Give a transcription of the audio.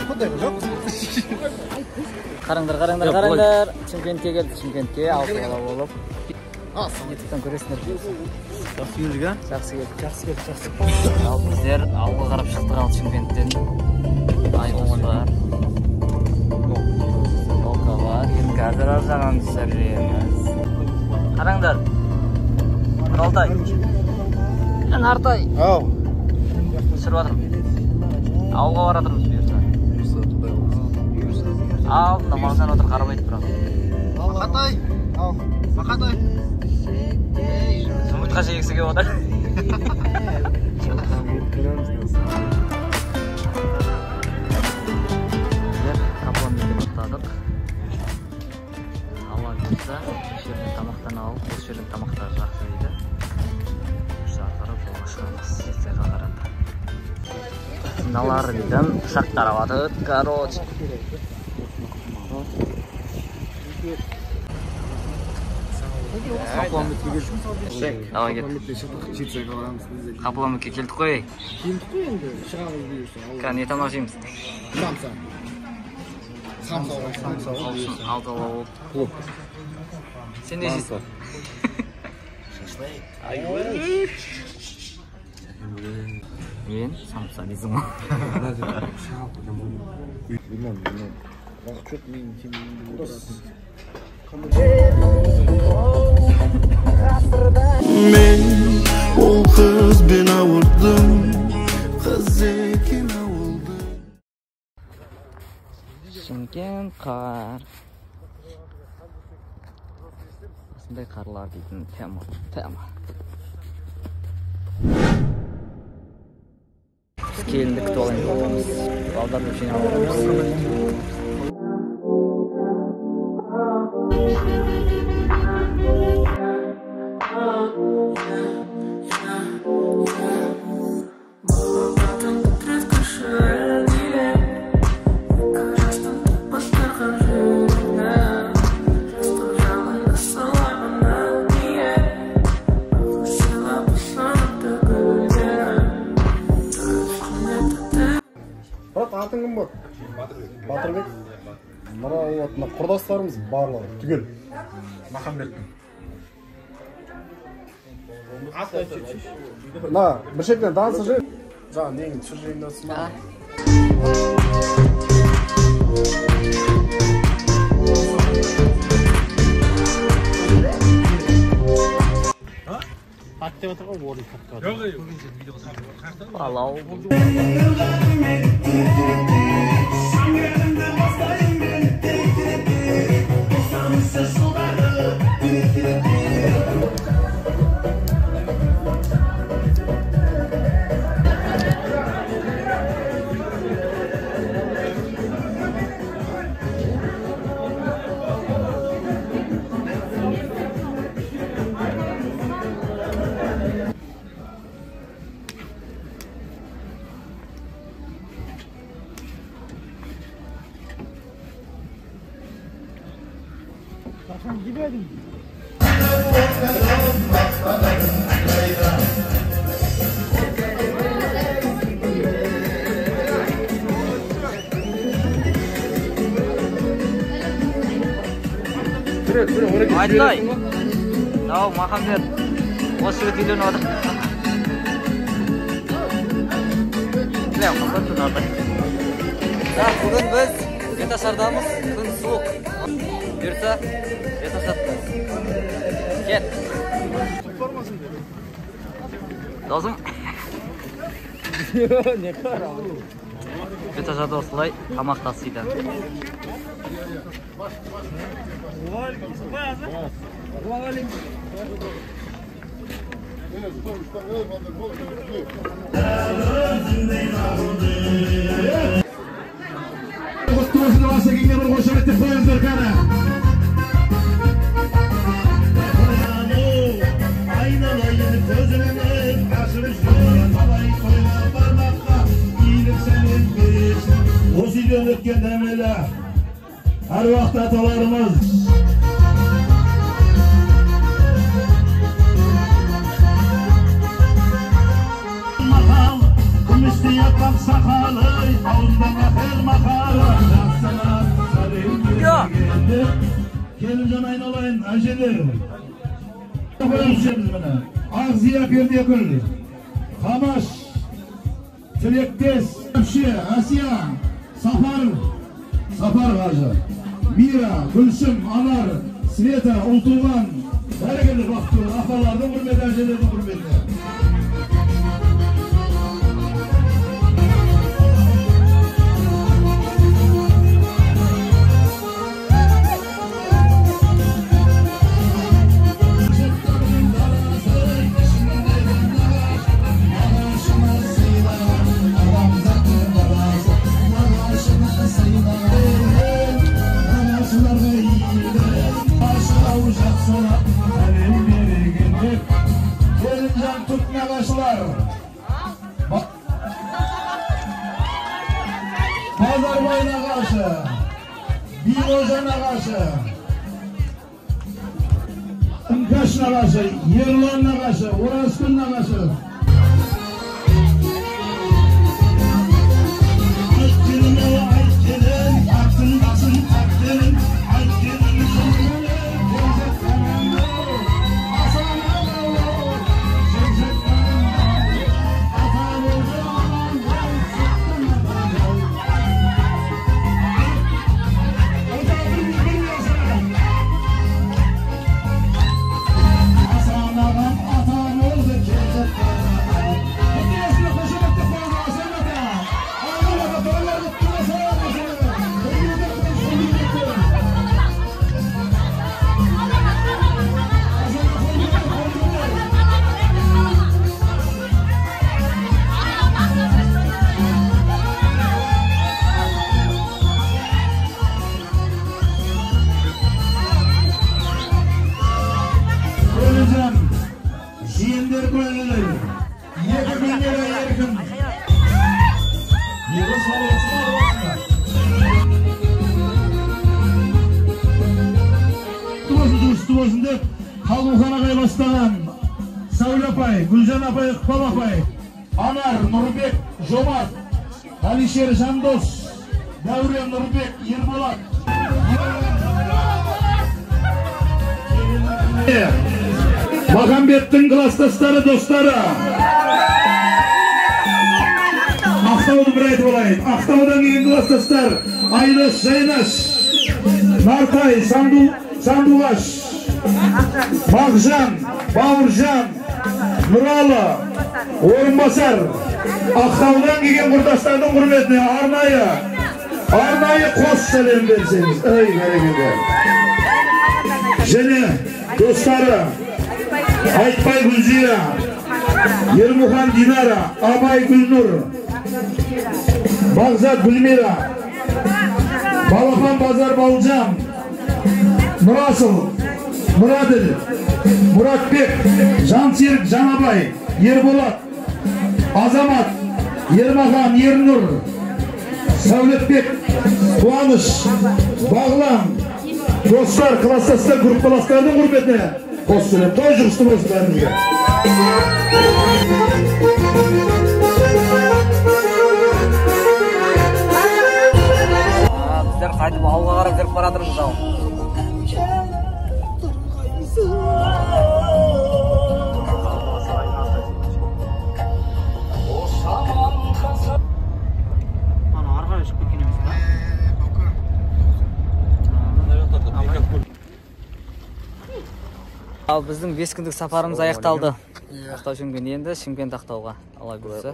Қандай жоқ? Қараңдар, қараңдар, қараңдар. Шымкентке келдік, Шымкентке 6 бала болып. Ютубтан көресіңдер. Жақсы келдік, а? Жақсы келдік. Жақсы келдік, жақсы. Ал біздер ауылға қарап шықтық ал Шымкенттен. Айдос бар. Олка бар. Енді қазір ар жағын түсіреміз. Қараңдар. Нұралтай. Нартай. Ау. Түсіріп жатырмын. Ауылға бара жатырмыз бұйырса. Бұйырса, құдай қаласа. Бұйырса. Ал, мына Мағжан отыр, қарамайды бірақ. Мақатай. Ау, Мақатай. Жұмыртқа жегісі келіп отыр. Біздер Қапланбекке тоқтадық. Алла бұйырса, осы жерден тамақтан алып, осы жердің тамақтары жақсы дейді. Бұйырса, ары қарап жолға шығамыз. Жетісайға қарата. Мыналар дейтін ұшақ тарап жатыр, короче. Қапланбекке келдік. Давай кет. Қапланбектен шықтық, Жетісайға барамыз. Қапланбекке келдік қой. Келдік қой енді, шығамыз бұйырса. Қазір не тамақ жейміз? Самса. Самса ғой, самса ғой бұйырса. Алты бала болып. Плов. Сен не жейсің? Шашлык. Мен самса дейсің ғой. Bilmem, bilmem. Уақыт жоқ, мен Мен ол қызбен ауырдым, қыз екен ауылды. Шымкент қар. Осындай қарлар дейтін тема, тема. Біз келінді күтіп алайын деп отырмыз. Балдар болып жиналып отырмыз. Брат, атың кім бар? Батырбек. Батырбек. Нұралы атында құрдастарымыз барлығы түгел. Махамбеттің. Мына бір шеттен танысы жүр. Жаңа неңді түсіріп жейін деп отырсың ба? Палау. Айтай. Ау, Махамбет. Осы жігіт үйленіп отыр. Міне, қымбат Нартай. Так, бүгін біз Беташардамыз, күн суық. Бұйырса, Беташардамыз. Кет. Досым. Беташарда осылай тамақ тасиды. Осы үйден өткен дәмелі әруақты аталарымыз. Мақал, күміс Бестей аппақ сақалы, ауызда мақал мақалы. Жақсылап сәлем бергенде. Келінжан айналайын, әжелер. Қоямыз міне. Ақзия Пердекүл, Қамаш, Тілектес, Әпше, Әсия, Сапар, Сапар қажы, Мира, Гүлсім, Анар, Света, Ұлтуған. Бәрекелді, бақытты апалардың құрметі, әжелердің құрметі. Базарбай нағашы, Биғожа нағашы, Іңкәш нағашы, Ерлан нағашы, Оразкүл нағашы. Айт келін, айт келін, аттың басын тап келін, айт келін, жиендер көлелер, екі күндері еркін. Екі туысы болсын деп Қалухан ағай бастаған Сәуле апай, Гүлжан апай, Ықпал апай, Анар, Нұрбек, Жомарт, Әлишер, Жандос, Дәурен, Нұрбек, Ерболат. Махамбеттің кластастары, достары. Ақтауды бір айтып алайын. Ақтаудан келген кластастар Айдос, Жайнаш, Нартай, Сандуғаш, Мағжан, Бауыржан, Нұралы, Орынбасар. Ақтаудан келген құрдастардың құрметіне арнайы қос сәлем берсеңіз. Ей, бәрекелді. Және достары Айтбай Гүлзия, Ермұхан Динара, Абай Гүлнұр, Бағзат Гүлмира, Балапан Базар Балжан, Нұрасыл, Мұраділ, Мұратбек, Жансерік Жанабай, Ерболат, Азамат, Ермахан, Ернұр, Сәулетбек, Қуаныш, Бағлан, достар, кластастар, группаластардың құрметіне қос сәлем. Той жұғысты болсын бәріңізге. Біздер қайтып ауылға қарай жүріп бара жатырмыз ау. Ана ары қарай шығып кеткен емес па? Ал біздің 5 күндік сапарымыз аяқталды. Ақтау Шымкент, енді Шымкент Ақтауға. Алла бұйырса.